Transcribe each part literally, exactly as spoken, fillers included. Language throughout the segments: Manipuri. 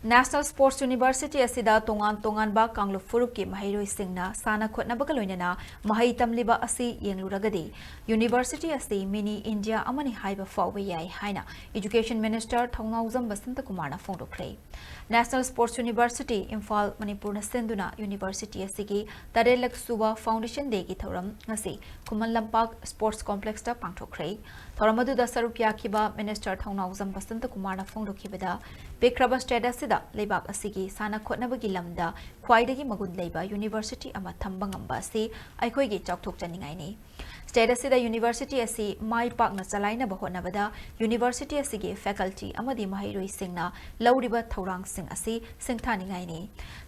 National Sports University ꯑꯁꯤꯗ ꯇꯣꯉꯥꯟ ꯇꯣꯉꯥꯟꯕ ꯀꯥꯡꯂꯨꯞ ꯐꯨꯔꯨꯞꯀꯤ ꯃꯍꯩꯔꯣꯏꯁꯤꯡꯅ ꯁꯥꯟꯅ ꯈꯣꯠꯅꯕꯒ ꯂꯣꯏꯅꯅ ꯃꯍꯩ ꯇꯝꯂꯤꯕ ꯑꯁꯤ ꯌꯦꯡꯂꯨꯔꯒꯗꯤ, university ꯑꯁꯤ mini India ꯑꯃꯅꯤ ꯍꯥꯏꯕ ꯐꯥꯎꯕ ꯌꯥꯏ ꯍꯥꯏꯅ Education Minister ꯊꯧꯅꯥꯎꯖꯝ ꯕꯁꯟꯇꯀꯨꯃꯥꯔꯅ ꯐꯣꯡꯗꯣꯛꯈ꯭ꯔꯦ꯫ National Sports University, ꯏꯝꯐꯥꯜ, ꯃꯅꯤꯄꯨꯔꯅ ꯁꯤꯟꯗꯨꯅ university ꯑꯁꯤꯒꯤ ꯇꯔꯦꯠꯂꯛ ꯁꯨꯕ Foundation Dayꯒꯤ ꯊꯧꯔꯝ ꯉꯁꯤ ꯈꯨꯃꯟ ꯂꯝꯄꯥꯛ Sports Complexꯇ ꯄꯥꯡꯊꯣꯛꯈ꯭ꯔꯦ꯫ ꯊꯧꯔꯝ ꯑꯗꯨꯗ ꯁꯔꯨꯛ ꯌꯥꯈꯤꯕ Minister ꯊꯧꯅꯥꯎꯖꯝ ꯕꯁꯟꯇꯀꯨꯃꯥꯔꯅ ꯐꯣꯡꯗꯣꯛꯈꯤꯕꯗ, ꯄꯤꯛꯈ꯭ꯔꯕ state ꯑꯁꯤꯗ ꯂꯩꯕꯥꯛ ꯑꯁꯤꯒꯤ ꯁꯥꯟꯅ ꯈꯣꯠꯅꯕꯒꯤ ꯂꯝꯗ ꯈ꯭ꯋꯥꯏꯗꯒꯤ ꯃꯒꯨꯟ ꯂꯩꯕ university ꯑꯃ ꯊꯝꯕ ꯉꯝꯕ ꯑꯁꯤ ꯑꯩꯈꯣꯏꯒꯤ ꯆꯥꯎꯊꯣꯛꯆꯅꯤꯡꯉꯥꯏꯅꯤ꯫ State ꯑꯁꯤꯗ university ꯑꯁꯤ ꯃꯥꯏ ꯄꯥꯛꯅ ꯆꯂꯥꯏꯅꯕ ꯍꯣꯠꯅꯕꯗ university ꯑꯁꯤꯒꯤ faculty ꯑꯃꯗꯤ ꯃꯍꯩꯔꯣꯏꯁꯤꯡꯅ ꯂꯧꯔꯤꯕ ꯊꯧꯔꯥꯡꯁꯤꯡ ꯑꯁꯤ ꯁꯤꯡꯊꯥꯅꯤꯡꯉꯥꯏꯅꯤ꯫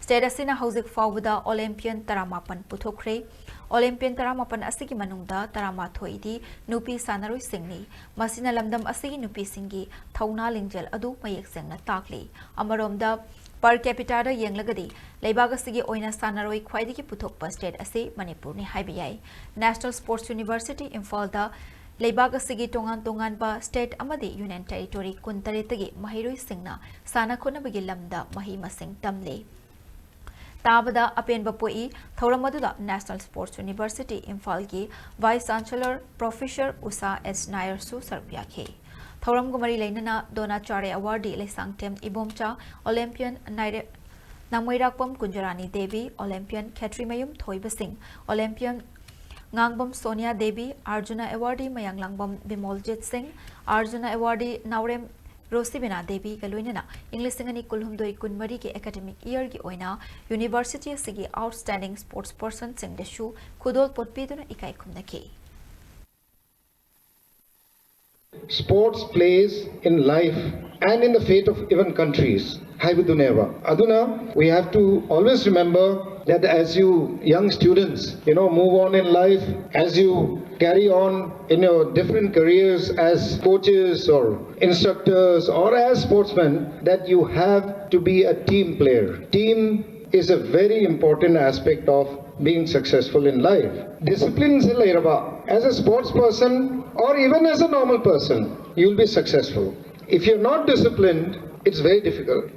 State ꯑꯁꯤꯅ ꯍꯧꯖꯤꯛ ꯐꯥꯎꯕꯗ Olympian ꯇꯔꯥꯃꯥꯄꯟ ꯄꯨꯊꯣꯛꯈ꯭ꯔꯦ꯫ Olympian ꯇꯔꯥꯃꯥꯄꯟ ꯑꯁꯤꯒꯤ ꯃꯅꯨꯡꯗ ꯇꯔꯥꯃꯥꯊꯣꯏꯗꯤ ꯅꯨꯄꯤ ꯁꯥꯟꯅꯔꯣꯏꯁꯤꯡꯅꯤ꯫ ꯃꯁꯤꯅ ꯂꯝꯗꯝ ꯑꯁꯤꯒꯤ ꯅꯨꯄꯤꯁꯤꯡꯒꯤ ꯊꯧꯅꯥ ꯂꯤꯡꯖꯦꯜ ꯑꯗꯨ ꯃꯌꯦꯛ ꯁꯦꯡꯅ ꯇꯥꯛꯂꯤ꯫ ꯑꯃꯔꯣꯝꯗ, per capitaꯗ ꯌꯦꯡꯂꯒꯗꯤ ꯂꯩꯕꯥꯛ ꯑꯁꯤꯒꯤ ꯑꯣꯏꯅ ꯁꯥꯟꯅꯔꯣꯏ ꯈ꯭ꯋꯥꯏꯗꯒꯤ ꯄꯨꯊꯣꯛꯄ state ꯑꯁꯤ ꯃꯅꯤꯄꯨꯔꯅꯤ ꯍꯥꯏꯕ ꯌꯥꯏ꯫ National Sports University ꯏꯝꯐꯥꯜꯗ ꯂꯩꯕꯥꯛ ꯑꯁꯤꯒꯤ ꯇꯣꯉꯥꯟ ꯇꯣꯉꯥꯟꯕ state ꯑꯃꯗꯤ Union Territory ꯀꯨꯟꯇꯔꯦꯠꯇꯒꯤ ꯃꯍꯩꯔꯣꯏꯁꯤꯡꯅ ꯁꯥꯟꯅ ꯈꯣꯠꯅꯕꯒꯤ ꯂꯝꯗ ꯃꯍꯩ ꯃꯁꯤꯡ ꯇꯝꯂꯤ꯫ ꯇꯥꯕꯗ ꯑꯄꯦꯟꯕ ꯄꯣꯛꯏ꯫ ꯊꯧꯔꯝ ꯑꯗꯨꯗ National Sports University ꯏꯝꯐꯥꯜꯒꯤ Vice Chancellor Professor ꯎꯁꯥ ꯑꯦꯁ ꯅꯥꯌꯔꯁꯨ ꯁꯔꯨꯛ ꯌꯥꯈꯤ꯫ ꯊꯧꯔꯝꯒ ꯃꯔꯤ ꯂꯩꯅꯅ ꯗ꯭ꯔꯣꯅꯥꯆꯥꯔ꯭ꯌ awardee ꯂꯩꯁꯥꯡꯊꯦꯝ ꯏꯕꯣꯝꯆꯥ, Olympian ꯅꯥꯏꯔꯦ-, ꯅꯥꯃꯣꯏꯔꯥꯛꯄꯝ ꯀꯨꯟꯖꯔꯥꯅꯤ ꯗꯦꯕꯤ, Olympian ꯈꯦꯇ꯭ꯔꯤꯃꯌꯨꯝ ꯊꯣꯏꯕ ꯁꯤꯡ, Olympian ꯉꯥꯡꯕꯝ ꯁꯣꯅꯤꯌꯥ ꯗꯦꯕꯤ, ꯑꯔꯖꯨꯅꯥ awardee ꯃꯌꯥꯡꯂꯥꯡꯕꯝ ꯕꯤꯃꯣꯜꯖꯤꯠ ꯁꯤꯡ, ꯑꯔꯖꯨꯅꯥ awardee ꯅꯥꯎꯔꯦꯝ ꯔꯣꯁꯤꯕꯤꯅꯥ ꯗꯦꯕꯤꯒ ꯂꯣꯏꯅꯅ ꯏꯪ ꯂꯤꯁꯤꯡ ꯑꯅꯤ ꯀꯨꯟꯍꯨꯝꯗꯣꯏ ꯀꯨꯟꯃꯔꯤꯒꯤ academic yearꯒꯤ ꯑꯣꯏꯅ university ꯑꯁꯤꯒꯤ outstanding sports personꯁꯤꯡꯗꯁꯨ ꯈꯨꯗꯣꯜ ꯄꯣꯠ ꯄꯤꯗꯨꯅ ꯏꯀꯥꯏ ꯈꯨꯝꯅꯈꯤ꯫ Sports plays in life and in the fate of even countries ꯍꯥꯏꯕꯗꯨꯅꯦꯕ꯫ ꯑꯗꯨꯅ we have to always remember that as you young students, you know, move on in life, as you carry on in your different careers as coaches or instructors or as sportsmen, that you have to be a team player. Team is a very important aspect of being successful in life. Discipline ꯁꯦ ꯂꯩꯔꯕ, as a sports person or even as a normal person, you'll be successful. If you're not disciplined, it's very difficult.